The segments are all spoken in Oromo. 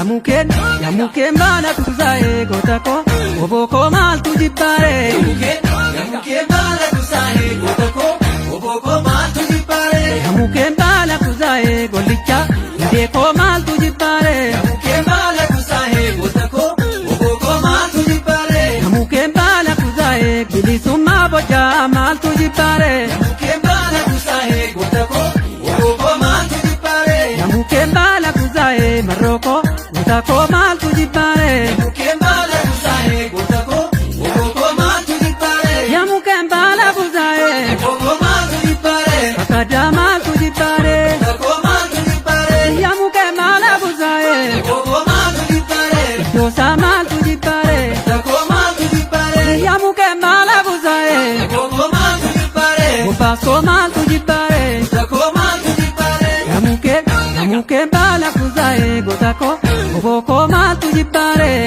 Yamukeen yamukeen baala kuusaa'ee goota koo obbo koo maaltu jibbaaree. Yamukeen baala kuusaa'ee goota koo obbo koo maaltu jibbaaree. Yamukeen baala kuusaa'ee gollicha hundee koo maaltu jibbaaree. Yamukeen baala kuusaa'ee goota koo obbo koo maaltu jibbaaree. Yamukeen baala kuusaa'ee bilisummaa bocaa maaltu jibbaaree. Yamukeen baala kuusaa'ee goota koo obbo koo maaltu jibbaaree. Yamukeen baala kuusaa'ee marrookoo goota koo maaltu jibbaaree. Yamukeen baala kuusaa'ee goota koo obbo koo maaltu jibbaaree. Yamukeen baala kuusaa'ee Obbo koo maaltu jibbaaree. kakkadaa maaltu jibbaaree. Goota koo maaltu jibbaaree. Yamukeen baala kuusaa'ee Obbo koo maaltu jibbaaree. iddoosaa maaltu jibbaaree. Goota koo maaltu jibbaaree. Yamukeen baala kuusaa'ee Obbo koo maaltu jibbaaree. bobbaasoo maaltu jibbaaree. Goota koo maaltu jibbaaree. Yamukeen yamukeen baala kuusaa'ee goota koo obbo koo maaltu jibbaaree.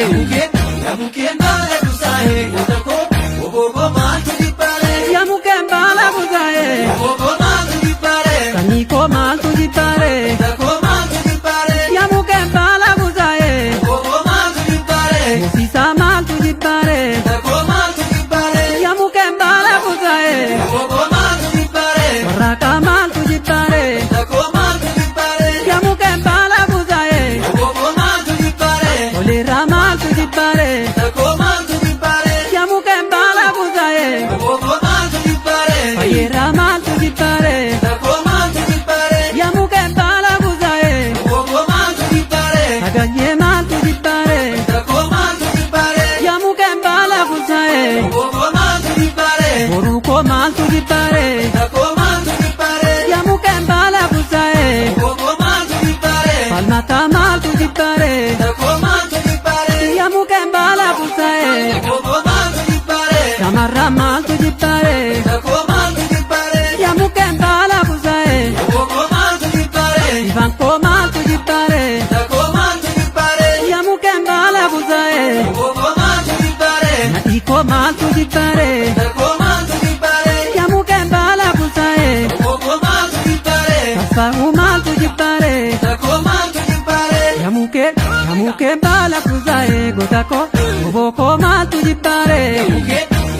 Yamukeen baala kuusaa'ee goota koo obbo koo maaltu jibbaaree. Yamukeen baala kuusaa'ee Obbo koo maaltu jibbaaree. sanyii koo maaltu jibbaaree. Goota koo maaltu jibbaaree. Yamukeen baala kuusaa'ee Obbo koo maaltu jibbaaree. moosiisaa maaltu jibbaaree. Goota koo maaltu jibbaaree. Yamukeen baala kuusaa'ee Obbo koo maaltu jibbaaree. warraaqaa maaltu jibbaaree. Goota koo maaltu jibbaaree. Yamukeen baala kuusaa'ee Obbo koo maaltu jibbaaree. toleerraa maaltu jibbaaree. Goota koo maaltu jibbaaree. Yamukeen baala kuusaa'ee Obbo koo maaltu jibbaaree. fayyeerraa maaltu jibbaaree. Goota koo maaltu jibbaaree. Yamukeen baala kuusaa'ee Obbo koo maaltu jibbaaree. saganyee maaltu jibbaaree. Goota koo maaltu jibbaaree. Yamukeen baala kuusaa'ee Obbo koo maaltu jibbaaree. boruu koo maaltu jibbaaree. Goota koo maaltu jibbaaree. Yamukeen baala kuusaa'ee Obbo koo maaltu jibbaaree. falmataa maaltu jibbaaree. Goota koo maaltu jibbaaree. Yamukeen baala kuusaa'ee Obbo koo maaltu jibbaaree. shamarran maaltu jibbaaree. Goota koo maaltu jibbaaree. Yamukeen baala kuusaa'ee Obbo koo maaltu jibbaaree. ifaan koo maaltu jibbaaree. Goota koo maaltu jibbaaree. Yamukeen baala kuusaa'ee Obbo koo maaltu jibbaaree. nadhii koo maaltu jibbaaree. Goota koo maaltu jibbaaree. Yamukeen baala kuusaa'ee Obbo koo maaltu jibbaaree. sassaa'uu maaltu jibbaaree. Goota koo maaltu jibbaaree. Yamukeen yamukeen baala kuusaa'ee goota koo obbo koo maaltu jibbaaree.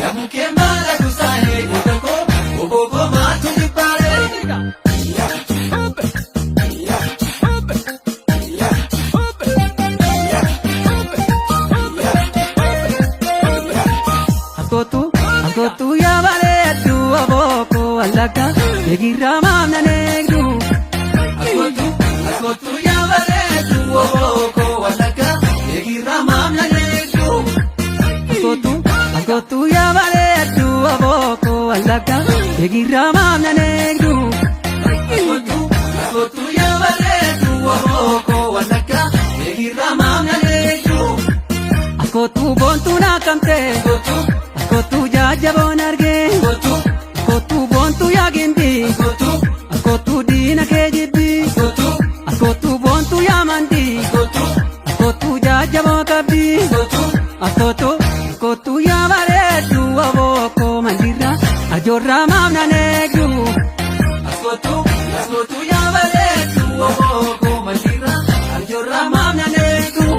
Yamukeen baala kuusaa'ee goota koo obbo koo maaltu jibbaaree. Askootu askootu yaa bareeddu obbo koo wallagga eegirraa maamnan eegdu. Askootu askootu yaa bareeddu obbo koo wallagga eegirraa maamna leegdu. Askootu askootu yaa bareeddu obbo koo wallagga eegirraa maamnan eegdu. Askootu askootu yaa bareeddu obbo koo wallagga eegirraa maamna leegdu. Askootu boontuu naakamte Askootu askootu jaajaboon argee askootu askootu boontuu yaa gimbii askootu askootu diina kee jibbii askootu askootu boontuu yaa mandii askootu askootu jaajaboo qabdii. askootu Askootu askootu yaa bareeddu obbo koo mandirra ajoorraa maamnan eegdu. Askootu askootu yaa bareeddu obbo koo mandirra arjoorraa maamna leegdu.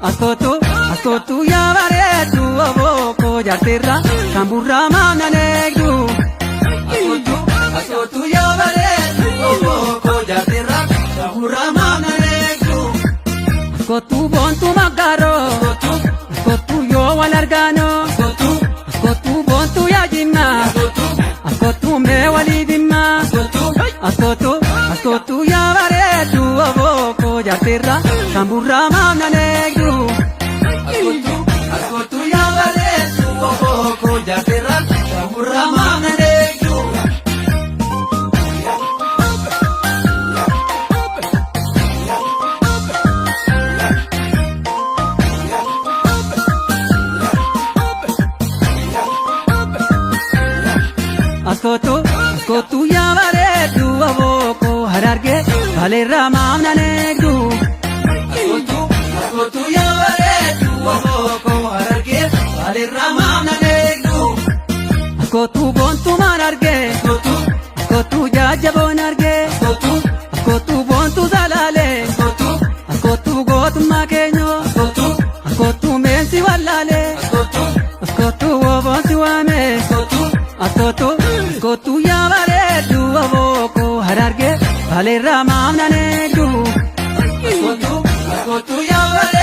Askootu askootu yaa bareeddu obbo koo jaartirra shamburraa maamnan eegdu. Askootu askootu yaa bareeddu obbo koo jaartirra shaamurraa maamna leegdu. Askootu boontuu maggaaroo Askootu askootu yoo wal argaanoo askootu askootu boontuu yaa jimmaa askootu askootu mee walii dhimmaa. askootu Askootu askootu yaa bareeddu obbo koo jaartirra shamburraa maamnan eegdu. Askootu askootu yaa bareeddu obbo koo jaartirra shaamurraa maamna leegdu. Askootu askootu yaa bareeddu obbo koo harargee baleerraa maamnan eegdu. Askootu askootu yaa bareeddu obbo koo harargee baleerraa maamna. maamnan eegdu. Kootu boontumaan argee. Kootu. Kootu jajjaboon argee. Kootu. Kootu boontu salaalee. Kootu. Kootu gootummaa keenyoo. Kootu. Kootu meensi wallaalee. Kootu. Kootu woboonsi waamee. Kootu. Kootu kootu yaa bareeddu obooko Harargee Baaleerraa maamnan eegdu. Kootu. Kootu yaa.